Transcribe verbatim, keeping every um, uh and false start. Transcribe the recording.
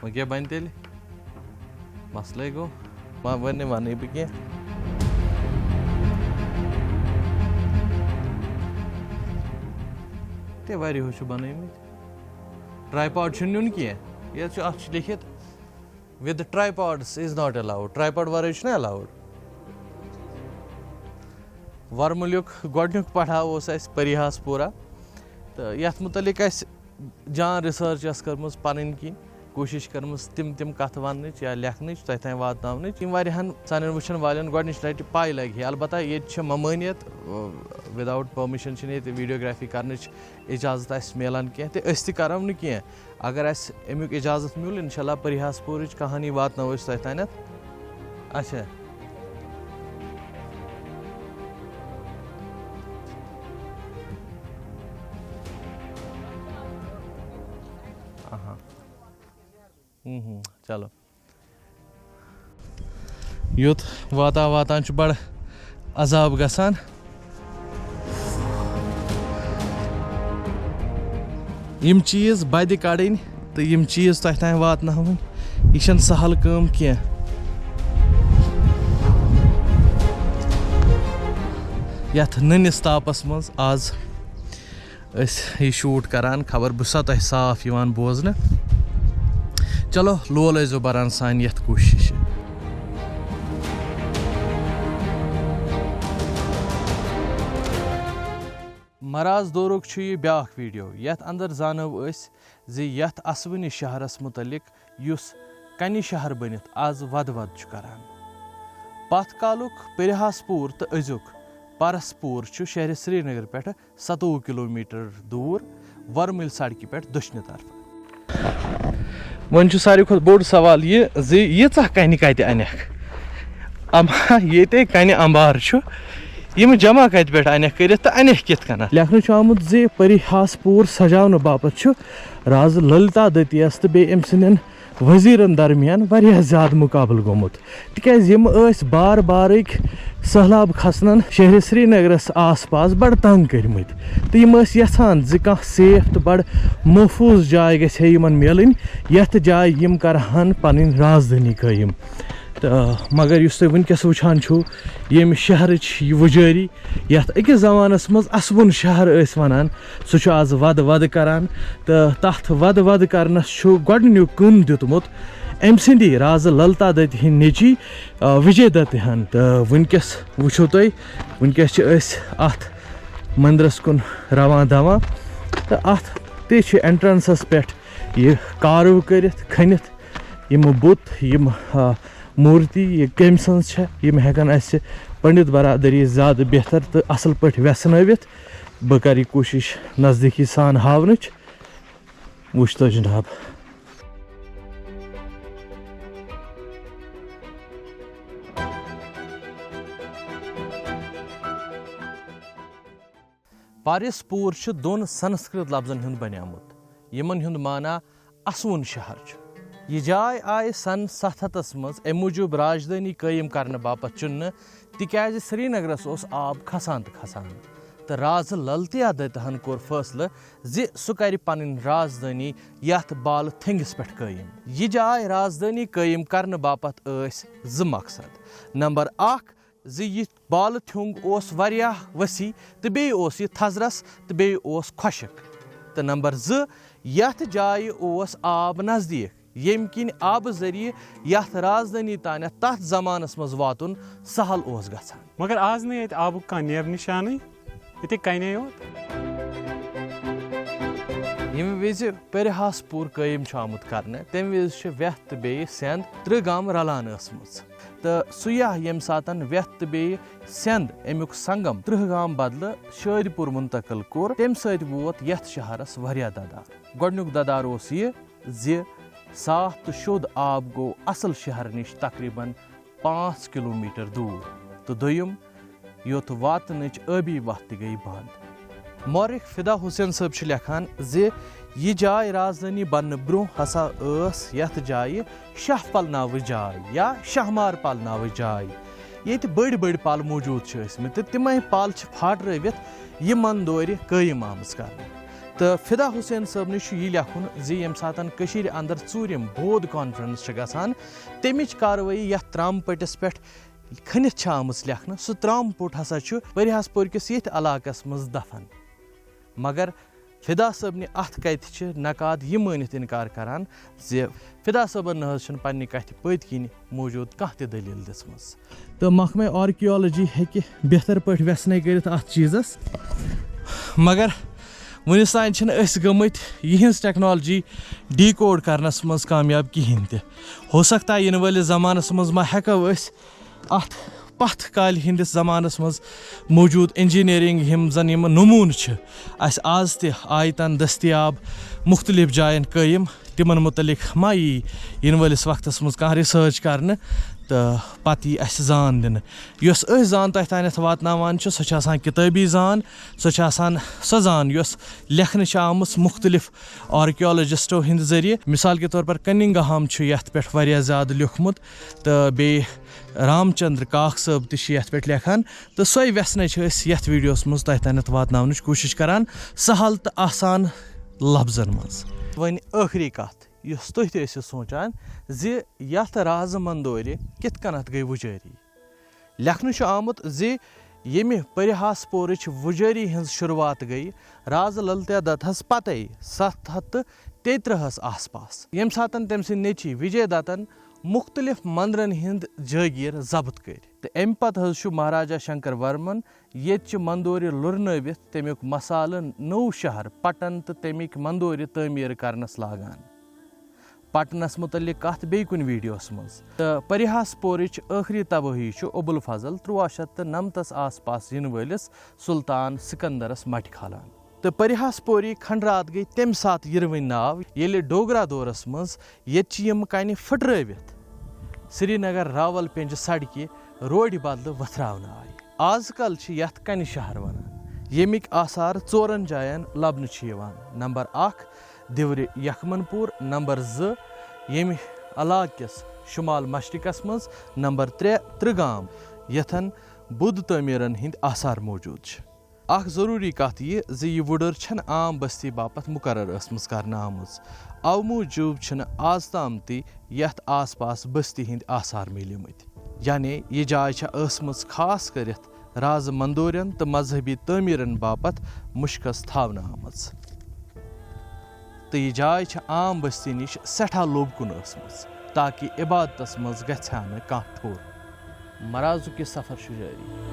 وۄنۍ کیٛاہ بَنہِ تیٚلہِ؟ مسلے گوٚو، وۄنۍ، وۄنۍ نہٕ وَنٕے بہٕ کینٛہہ۔ تہِ واریاہو چھِ بَنٲومٕتۍ۔ ٹرٛاے پاڈ چھُنہٕ نیُن کینٛہہ، یَتھ چھُ، اَتھ چھُ لیٚکھِتھ، with tripods is not allowed، try pod وَرٲے چھُنہٕ اٮ۪لاوُڈ۔ وَرمُلیُک گۄڈٕنیُک پڑھاو اوس اَسہِ پریہاس پوٗرہ، تہٕ یَتھ مُتعلِق اَسہِ جان ریسرچ ٲس کٔرمٕژ پنٕنۍ کِنۍ، کوٗشِش کٔرمٕژ تِم تِم کتھٕ وننٕچ یا لیکھنٕچ، تۄہہِ تام واتناونٕچ، یِم واریاہن سانٮ۪ن وٕچھن والٮ۪ن گۄڈنِچ لٹہِ پاے لگہِ ہے۔ البتہ ییٚتہِ چھِ ممٲنیت، without permission چھِنہٕ ییٚتہِ ویڈیوگرافی کرنٕچ اجازت اسہِ میلان کینٛہہ، تہٕ أسۍ تہِ کرو نہٕ کینٛہہ۔ اگر اسہِ امیُک اجازت میوٗل، انشاءاللہ پریہاس پوٗرٕچ کہانی واتناوو أسۍ تۄہہِ تانٮ۪تھ۔ اچھا۔ اہا۔ ہم، ہم، چلو۔ یوٚت واتان واتان چھُ بڑٕ عذاب گژھان۔ یِم چیٖز بدِ کڑٕنۍ تہٕ یِم چیٖز تۄہہِ تام واتناوٕنۍ، یہِ چھَنہٕ سہل کٲم کینٛہہ۔ یَتھ نٔنِس تاپس منٛز آز أسۍ یہِ شوٗٹ کران، خبر بہٕ چھُسا تۄہہِ صاف یِوان بوزنہٕ۔ چلو، لول ٲسۍزیو بران سانہِ یَتھ کوٗشِشہِ۔ مراز دورُک چھُ یہِ بیٛاکھ ویڈیو، یَتھ اندر زانو أسۍ زِ یَتھ اسوٕنہِ شہرس مُتعلق، یُس کنہِ شہر بٔنِتھ از ودٕ ودٕ چھُ کران۔ پتھ کالُک پرہاس پوٗر تہٕ أزیُک پرس پوٗر چھُ شہرِ سرینگر پٮ۪ٹھٕ ستووُہ کلومیٹر دوٗر ورمٕلۍ سڑکہِ پٮ۪ٹھ دٔچھنہِ طرفہٕ۔ وۄنۍ چھُ ساروی کھۄتہٕ بوٚڑ سوال یہِ زِ ییٖژاہ کنہِ کتہِ انکھ؟ اما ییٚتے کنہِ انبار چھُ، یِم جمع کتہِ پٮ۪ٹھ انکھ کٔرِتھ تہٕ انکھ کِتھ کٔنۍ؟ لیکھنہٕ چھُ آمُت زِ پریہاس پوٗر سجاونہٕ باپتھ چھُ راز للتا دتیَس تہٕ بیٚیہِ أمۍ سٕنٛدٮ۪ن وزیرن درمیان واریاہ زیادٕ مقابلہٕ گوٚمُت، تِکیازِ یِم ٲسۍ بار بارٕکۍ سٔہلاب کھسنن شہرِ سرینگرس آس پاس بڑٕ تنگ کٔرمٕتۍ، تہٕ یِم ٲسۍ یژھان زِ کانٛہہ safe تہٕ بڑٕ محفوظ جاے گژھِ ہے یِمن میلٕنۍ، یتھ جایہِ یِم کرہن پنٕنۍ رازدٲنی قٲیِم۔ تہٕ مگر یُس تُہۍ وٕنکیٚس وٕچھان چھِو، ییٚمہِ شہرٕچ یہِ وُجٲری، یَتھ أکِس زمانَس منٛز اَسوُن شہر ٲسۍ وَنان، سُہ چھُ آز وَدٕ وَدٕ کَران۔ تہٕ تَتھ وَدٕ وَدٕ کَرنَس چھُ گۄڈٕنیُک کُن دیُتمُت أمۍ سٕنٛدی رازٕ للتا دتہِ ہٕنٛدۍ نیٚچی، آ، وِجے دتہِ ہَن۔ تہٕ وٕنکیٚس وٕچھِو تُہۍ، وٕنکیٚس چھِ أسۍ اَتھ مٔنٛدرَس کُن رَوان دَوان۔ تہٕ اَتھ تہِ چھِ entrance-س پٮ۪ٹھ یہِ carve کٔرِتھ کھٔنِتھ یِم بُت، یِم، آ، مورتی یہِ کٔمۍ سٕنٛز چھےٚ، یِم ہٮ۪کَن اَسہِ پنڈت برادری زیادٕ بہتر تہٕ اَصٕل پٲٹھۍ وٮ۪ژھنٲوِتھ۔ بہٕ کَرٕ یہِ کوٗشِش نزدیٖکی سان ہاونٕچ۔ وٕچھ تو جناب۔ پارس پوٗر چھُ دۄن سنسکرت لفظن ہُنٛد بنیومُت، یِمن ہُنٛد معنی اسوُن شہر چھُ۔ یہِ جاے آیہِ سن ستھ ہتس منٛز امہِ موٗجوٗب راجدھانی قٲیِم کرنہٕ باپتھ چُننہٕ، تِکیازِ سرینگرس اوس آب کھسان تہٕ کھسان، تہٕ رازٕ للتیا دتہن کوٚر فٲصلہٕ زِ سُہ کرِ پنٕنۍ رازدھانی یتھ بالہٕ تھنگِس پٮ۪ٹھ قٲیِم۔ یہِ جاے رازدھانی قٲیِم کرنہٕ باپتھ ٲسۍ زٕ مقصد۔ نمبر اکھ، زِ یہِ بالہٕ تھیوٚنگ اوس واریاہ وسیع تہٕ بیٚیہِ اوس یہِ تھزرس تہٕ بیٚیہِ اوس خۄشک۔ تہٕ نمبر زٕ، یتھ جایہِ اوس آب نزدیٖک، ییٚمہِ کِنۍ آبہٕ ذٔریعہٕ یتھ رازدٲنی تانٮ۪تھ تتھ زمانس منٛز واتُن سہل اوس گژھان۔ مگر آز نہٕ ییٚتہِ آبُک کانٛہہ نیب نشانٕے، ییٚتہِ کنے یوت۔ ییٚمہِ وِزِ پرہاس پوٗر قٲیِم چھُ آمُت کرنہٕ، تَمہِ وِزِ چھِ وٮ۪تھ تہٕ بیٚیہِ سٮ۪نٛد ترٛہ گام رلان ٲسمٕژ۔ تہٕ سُہ یا ییٚمہِ ساتَن وٮ۪تھ تہٕ بیٚیہِ سٮ۪نٛد اَمیُک سنگم ترٛہ گام بدلہٕ شٲدۍ پوٗر منتقل کوٚر، تَمہِ سۭتۍ ووت یَتھ شہرَس واریاہ دَدار۔ گۄڈٕنیُک دَدار اوس یہِ زِ صاف تہٕ شوٚد آب گوٚو اَصٕل شہرٕ نِش تقریباً پانٛژھ کلوٗمیٹر دوٗر، تہٕ دوٚیُم، یوٚت واتنٕچ ٲبی وَتھ تہِ گٔیہِ بنٛد۔ مورخ فدا حسین صٲب چھُ لیکھان زِ یہِ جاے رازدٲنی بننہٕ برٛونٛہہ ہسا ٲس یَتھ جایہِ شاہ پلناوٕچ جاے یا شاہ مار پلناوٕچ جاے، ییٚتہِ بٔڑۍ بٔڑۍ پل موٗجوٗد چھِ ٲسمٕتۍ تہٕ تِمے پل چھِ پھاٹرٲوِتھ یہِ مندورِ قٲیِم آمٕژ کرنہٕ۔ تہٕ فدا حسین صٲبنہِ چھُ یہِ لیکھُن زِ ییٚمہِ ساتَن کٔشیٖرِ اندر ژوٗرِم بود کانفرنس چھِ گژھان، تَمِچ کاروٲیی یَتھ ترٛامہٕ پٔٹِس پٮ۪ٹھ کھٔنِتھ چھِ آمٕژ لیکھنہٕ، سُہ ترٛامہٕ پوٚٹ ہسا چھُ پٔرِہاس پورِ کِس ییٚتھۍ علاقَس منٛز دفن۔ مگر فدا صٲبنہِ اَتھ کَتھِ چھِ نقاد یہِ مٲنِتھ اِنکار کران زِ فدا صٲبن نہ حظ چھِنہٕ پننہِ کَتھِ پٔتۍ کِنۍ موٗجوٗد کانٛہہ تہِ دٔلیٖل دِژمٕژ۔ تہٕ محکمہ آرکیالوجی ہیٚکہِ بہتر پٲٹھۍ وٮ۪ژھنَے کٔرِتھ اَتھ چیٖزَس، مگر وُنِس تام چھِنہٕ أسۍ گٔمٕتۍ یِہٕنٛز ٹیکنالوجی ڈیکوڈ کرنَس منٛز کامیاب کِہیٖنۍ تہِ۔ ہو سکتا ہے یِنہٕ وٲلِس زمانَس منٛز ما ہٮ۪کو أسۍ اَتھ پَتھ کالہِ ہِنٛدِس زمانَس منٛز موٗجوٗد انجینئرنگ یِم زَن یِم نموٗنہٕ چھِ اَسہِ آز تہِ آیتَن دٔستیاب مُختٔلِف جایَن قٲیِم، تِمَن مُتعلِق ما یی یِنہٕ وٲلِس وقتَس منٛز کانٛہہ ریسرچ کرنہٕ تہٕ پَتہٕ یی اَسہِ زان دِنہٕ۔ یۄس أسۍ زان تۄہہِ تانٮ۪تھ واتناوان چھِ، سۄ چھِ آسان کِتٲبی زان، سۄ چھِ آسان سۄ زان یۄس لیکھنہٕ چھِ آمٕژ مُختٔلِف آرکیالوجسٹو ہٕنٛدِ ذٔریعہٕ۔ مثال کے طور پر کننگہام چھُ یَتھ پٮ۪ٹھ واریاہ زیادٕ لیوٗکھمُت، تہٕ بیٚیہِ رام چندر کاک صٲب تہِ چھِ یَتھ پٮ۪ٹھ لیکھان، تہٕ سۄے وٮ۪ژھنَے چھِ أسۍ یَتھ ویڈیوَس منٛز تۄہہِ تانٮ۪تھ واتناونٕچ کوٗشِش کران، سہل تہٕ آسان لفظن منٛز۔ وۄنۍ ٲخری کَتھ، یۄس تُہۍ تہِ ٲسِو سونٛچان زِ یَتھ رازٕ مندورِ کِتھ کٔنَتھ گٔے وُجٲری۔ لیکھنہٕ چھُ آمُت زِ ییٚمہِ پٔرِہاس پورٕچ وُجٲری ہٕنٛز شروٗعات گٔے رازٕ للتیا دتہَس پتے ستھ ہتھ تہٕ تیٚیہِ ترٕٛہَس آس پاس، ییٚمہِ ساتَن تٔمۍ سٕنٛدۍ نیٚچِوۍ وِجے دتَن مُختٔلِف مندرَن ہٕنٛدۍ جٲگیٖر ضبط کٔرۍ۔ تہٕ اَمہِ پتہٕ حظ چھُ مہاراجا شنکر ورمن ییٚتہِ چہِ مندورِ لُرنٲوِتھ تَمیُک مسالہٕ نوٚو شہر پٹن تہٕ تَمِکۍ مندورِ تعمیٖر کرنَس لاگان۔ پٹنس مُتعلِق کتھ بیٚیہِ کُنہِ ویڈیوس منٛز۔ تہٕ پریہاس پورٕچ ٲخری تبٲہی چھُ ابوالفضل ترٛواہ شیٚتھ تہٕ نَمتَس آس پاس یِنہٕ وٲلِس سلطان سکندرس مٹہِ کھالان۔ تہٕ پریہاس پوری کھنڈرات گٔے تَمہِ ساتہٕ یِروٕنۍ ناو، ییٚلہِ ڈوگرا دورس منٛز ییٚتہِ چھِ یِم کنہِ پھٕٹرٲوِتھ سرینگر راول پینجہِ سڑکہِ روڈِ بدلہٕ وۄتھراونہٕ آیہِ۔ آز کل چھِ یتھ کنہِ شہر ونان، ییٚمِکۍ آثار ژورن جاین لبنہٕ چھِ یِوان۔ نمبر اکھ، دیورِ یخمن پور، نمبر زٕ، ییٚمہِ علاقہٕ کِس شمال مشرقس منٛز، نمبر ترٛےٚ، ترٛگام، یتھن بُدھ تعمیرن ہٕنٛدۍ آثار موجود چھِ۔ اکھ ضروری کتھ یہِ زِ یہِ وُڈٕر چھنہٕ عام بستی باپتھ مقرر ٲسمٕژ کرنہٕ آمٕژ، اوٕ موٗجوٗب چھِنہٕ آز تام تہِ یتھ آس پاس بستی ہٕنٛدۍ آثار میلیمٕتۍ۔ یعنی یہِ جاے چھےٚ ٲسمٕژ خاص کٔرِتھ رازٕ مندورٮ۪ن تہٕ مذہبی تعمیرن باپتھ مُشکس تھاونہٕ آمٕژ۔ تہٕ یہِ جاے چھےٚ عام بستی نِش سٮ۪ٹھاہ لوٚب کُن ٲسمٕژ، تاکہ عبادتس منٛز گژھِ ہا نہٕ کانٛہہ ٹھوٚر۔ مرازُک یہِ سفر چھُ جٲری۔